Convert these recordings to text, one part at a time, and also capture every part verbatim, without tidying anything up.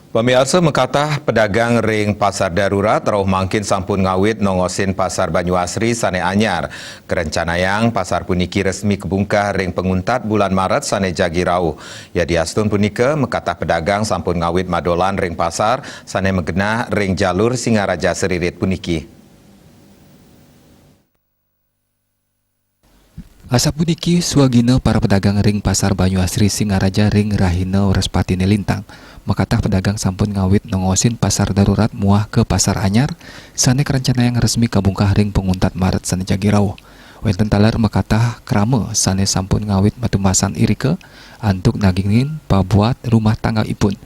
Pamiarsa, makatah pedagang ring Pasar Darurat rauh mangkin sampun ngawit nongosin Pasar Banyu Asri sane anyar. Karencanayang pasar puniki resmi kabungkah ring panguntat bulan Maret sane jagi rauh. Yadiastun punika, makatah pedagang sampun ngawit madolan ring pasar sane magenah ring jalur Singaraja Sririt puniki. Asapuniki suagina para pedagang ring Pasar Banyu Asri Singaraja ring rahina Wrespatine lintang. Makatah pedagang sampun ngawit nongosin Pasar Darurat muah ka Pasar Anyar, sane karencanayang resmi kabungkah ring panguntat Maret sane jagi rauh. Wenten taler makatah krama sane sampun ngawit matumasan irika antuk nagingin pabuat rumah tangga ipun.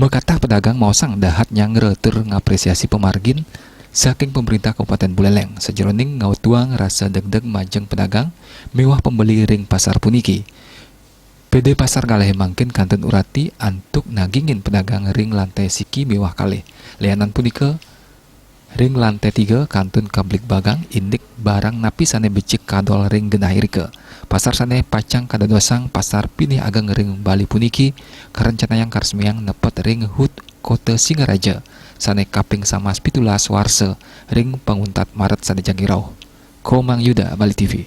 Makatah pedagang maosang dahat nyangra tur ngapresiasi pamargin saking pemerintah Kabupaten Buleleng sajeroning ngautuang rasa degdeg majeng pedagang miwah pembeli ring pasar puniki. P D Pasar Galih mangkin kantun urati antuk nagingin pedagang ring lantai siki miwah kalih. Lianan punika, ring lantai tiga kantun kabligbagang indik barang napi sane becik kadol ring genah irika. Pasar sane pacang kadadosang pasar pinih ageng ring Bali puniki karencanayang karesmiang nepet ring HUT Kota Singaraja sane kaping samas pitulas warsa ring panguntat Maret sane jagi rauh. Komang Yuda, Bali T V.